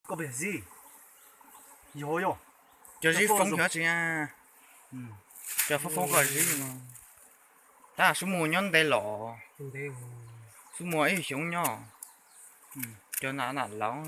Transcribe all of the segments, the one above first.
Koj pem zib, yog yog, cov zib foob xyov tsis, cov foob foob koj zib no. Tab sis mus nyob ntev los, xub muag ib xyoos nyob, cov nam nam laus.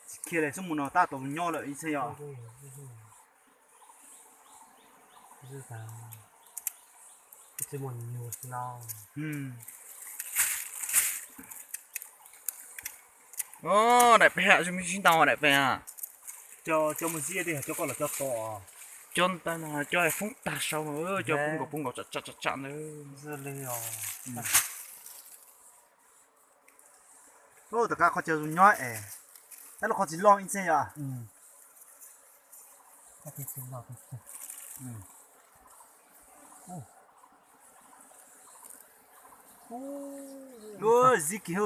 Tsis khiav li, xub mus no tab tom nyob lawm ib txhia yog. Daim pem, sib ntaus daim pem. Cov mus zib, cov koj los cov tom. Cov ntawd no cov foob tag sau, cov pub nkaus pub nkaus tsam tsam ntawd. Tom qab qhov chaw zoo nyob es, tab los qhov tsis loj ib txhia yog. Zib kiag,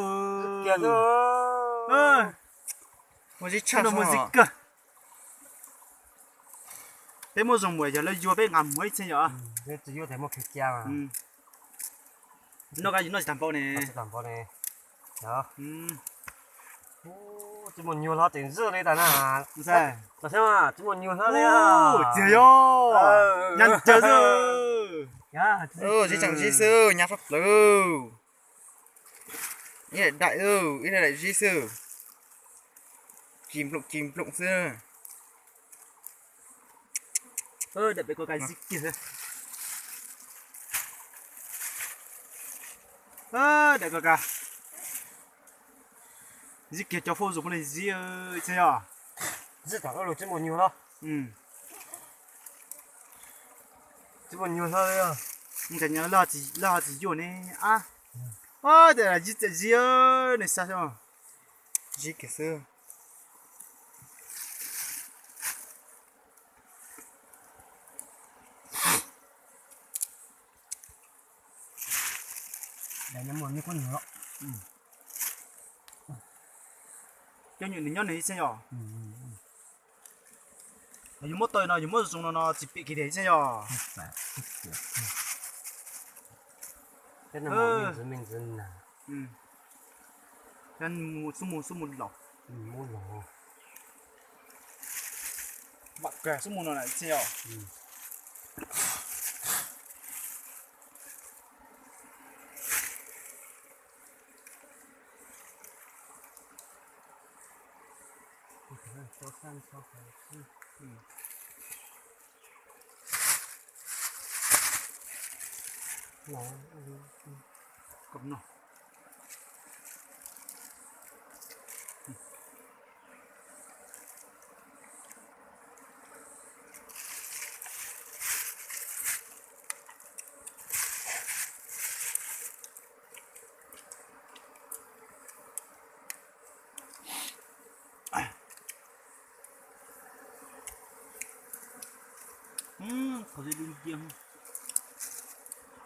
muaj zib tshaj no, muaj zib kawg. Peb muab zoo mus yog lawv yuav peb nqa mus ib txhia yog. Noj kab yus noj tsis tag npaum ne. Tsis muaj nyuag hlo tseem zwj li tas na. Tsis muaj nyuag hlo li. Tiag yog, nyab cawv xwb. Zib tseem zib xwb, nyab sab plaws. Ib daim daim, ib daim daim zib xwb. Ci nploom ci nploom xwb. Daim pem ko ka zib kiag xwb. Daim ko ka zib kiag, cov foob zoo phob li zib txhia yog. Zib tom lub lug tsis muaj nyuag hlo. Tsis muaj nyuag hlo li. Lawv ho tsis yuav ne. Ab, zib txawm zib, nej saib, zib kiag xwb. Cov nyuam nws nyob nws ib txhia yog. Yus muab tau no, yus muab zoo no no tsis pim kiag li ib txhia yog. Xub mus, xub mus laus. Vam kawg xub mus no ib txhia yog.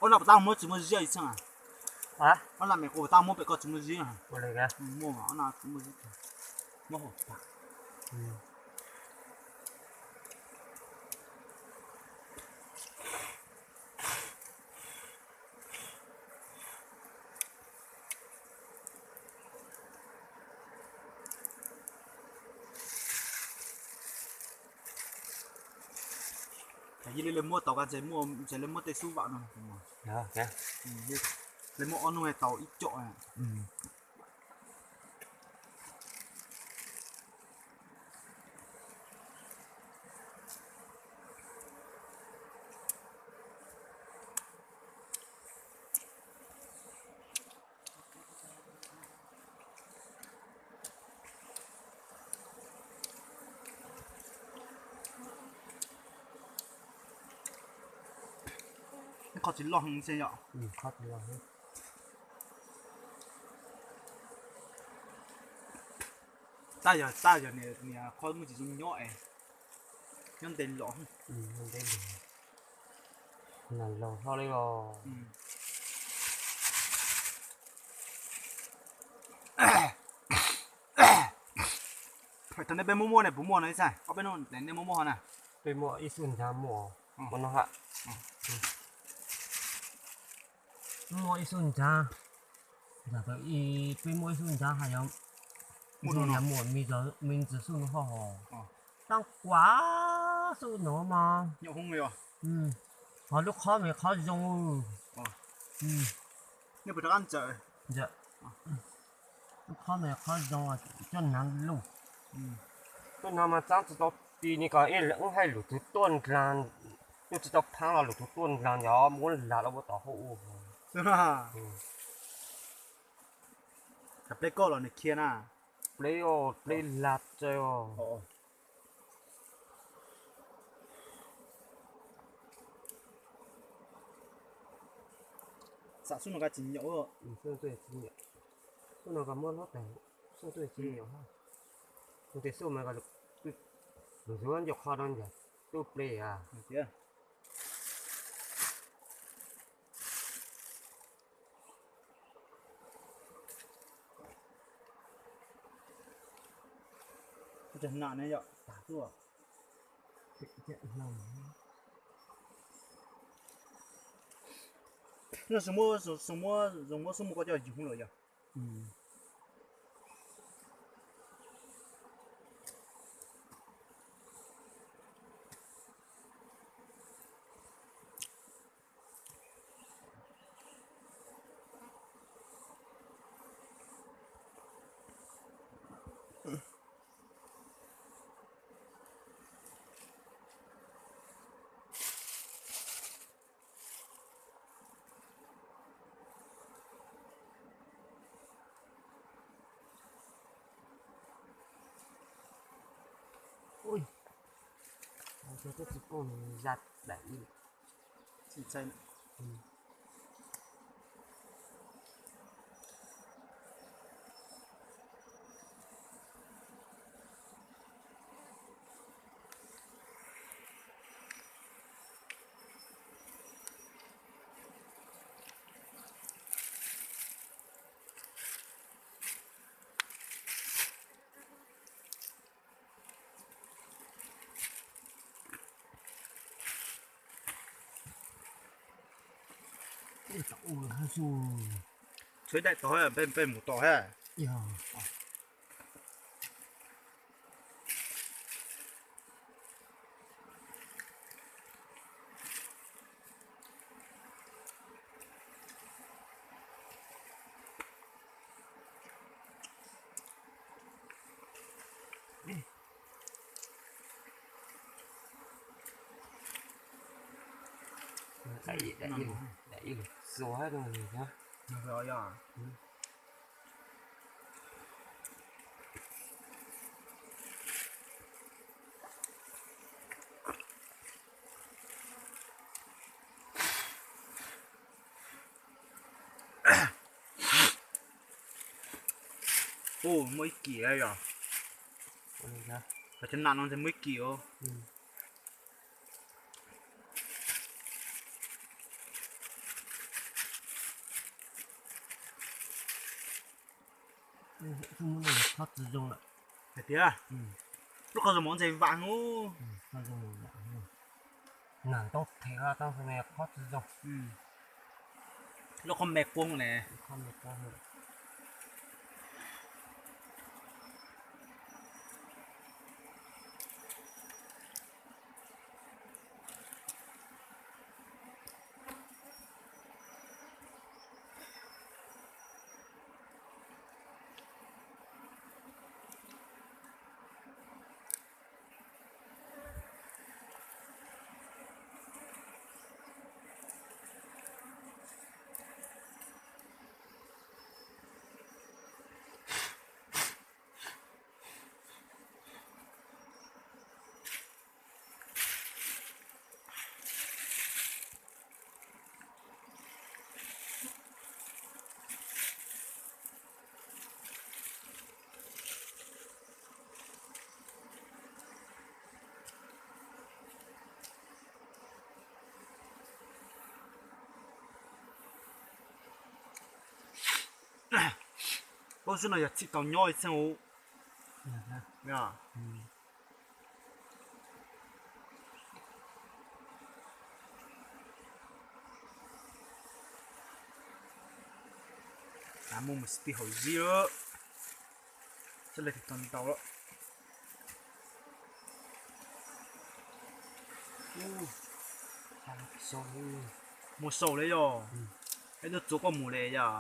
Ob na puas tab muab tsis muaj zib ib txhia? Ob na me qus tab muab pem koj tsis muaj zib? Muaj, ob na tsis muaj zib. Muab hauv tag. Yog li lawv muab tau ka ntshe, ntshe lawv muab tej xub vam no. Lawv muab ob nub tau ib co. Qhov tsis loj heev xwb yom. Tab yog, tab yog niag qhov muaj tsis zoo nyob es nyob ntev los. Nas laus hlo li los. Thaum nej peb muaj muaj ne, puas muaj no ib txhia? Ob peb nub nej muaj muaj na? Peb muaj ib xub ntshav muaj, muaj no ha. Muaj ib xub ntshav. Ntawm ib peb muaj ib xub ncav hais yog, muaj me ntsis xub no ho ho, tab kuav xub no mas, ho lub qhov me qhov zoo, lub qhov me qhov zoo coj hnav luj. Lub no mas txaab tsi tau ti ni ko ib leeg hais lwm tug tuaj ndlag, lub tsi tau phaab los lwm tug tuaj ndlag yog muab lag los ua tom hauv ua. Pleb koj los nws khiav na. Pleb, pleb lag tsa. Xav xub no ka tsis nyaum. Xub no ka muab hlob tag, xub no tsis nyaum. Tes xub mas lwm tus nco qhov no ncaim tub pleb a. Nam ne yom, tag tuaj. Zoo muab, zoo muab xub mus koj coj yug lawm yog. Ui, tsis poob, za daim ib. Tshuav daim tod, peb mus tom hab. Ua muaj ib kis yog, cov nam no ntshe muaj ib kis os. Qhov tsis zoo lawm. Hais tias lub qhov zoo mov ntshe vam ub. Nam tau them tau qhov tsis zoo. Lub qhov me quab ne. Ub, xwb no yog txhij tau nyob ib txheej ub. Muaj mus xis ti hauv zib lawm. Sab le tis tau ntau lawm. Muaj sau li yog, es tuaj txuas koj mus li yog.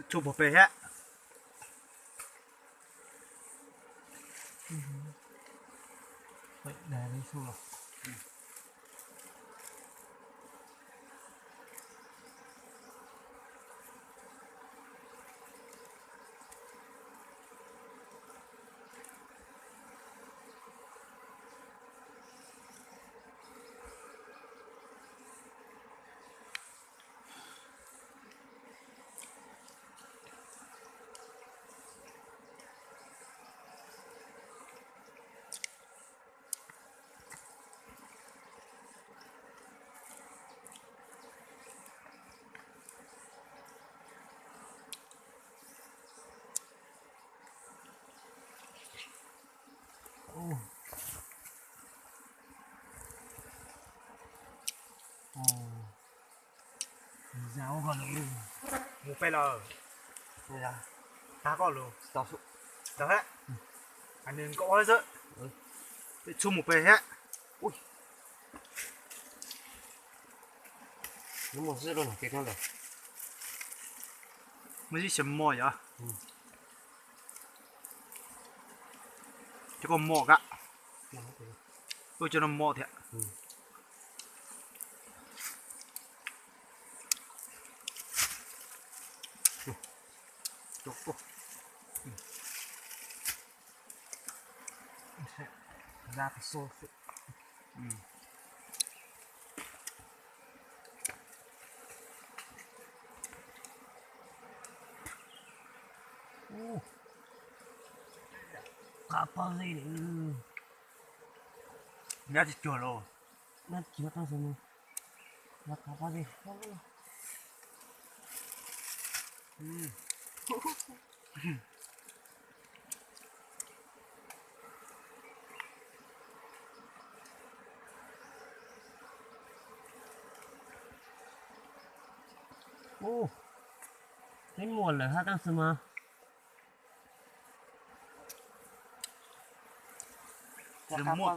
Txhua puag pem thiab. Mus pem lawm. Tag koj lus. Tau thiab. Nws nkaum xwb. Peb txhua mus pem thiab. Muaj zib xyaw mos yom. Cov koj mos kab. Ua cov no mos thiab. Qab pob zeb li. Nyab tsis cuag los. Nyab tsis cuag tau xwb. Qab pob zeb. Ub, peb muaj lawm hab tab sis mas muaj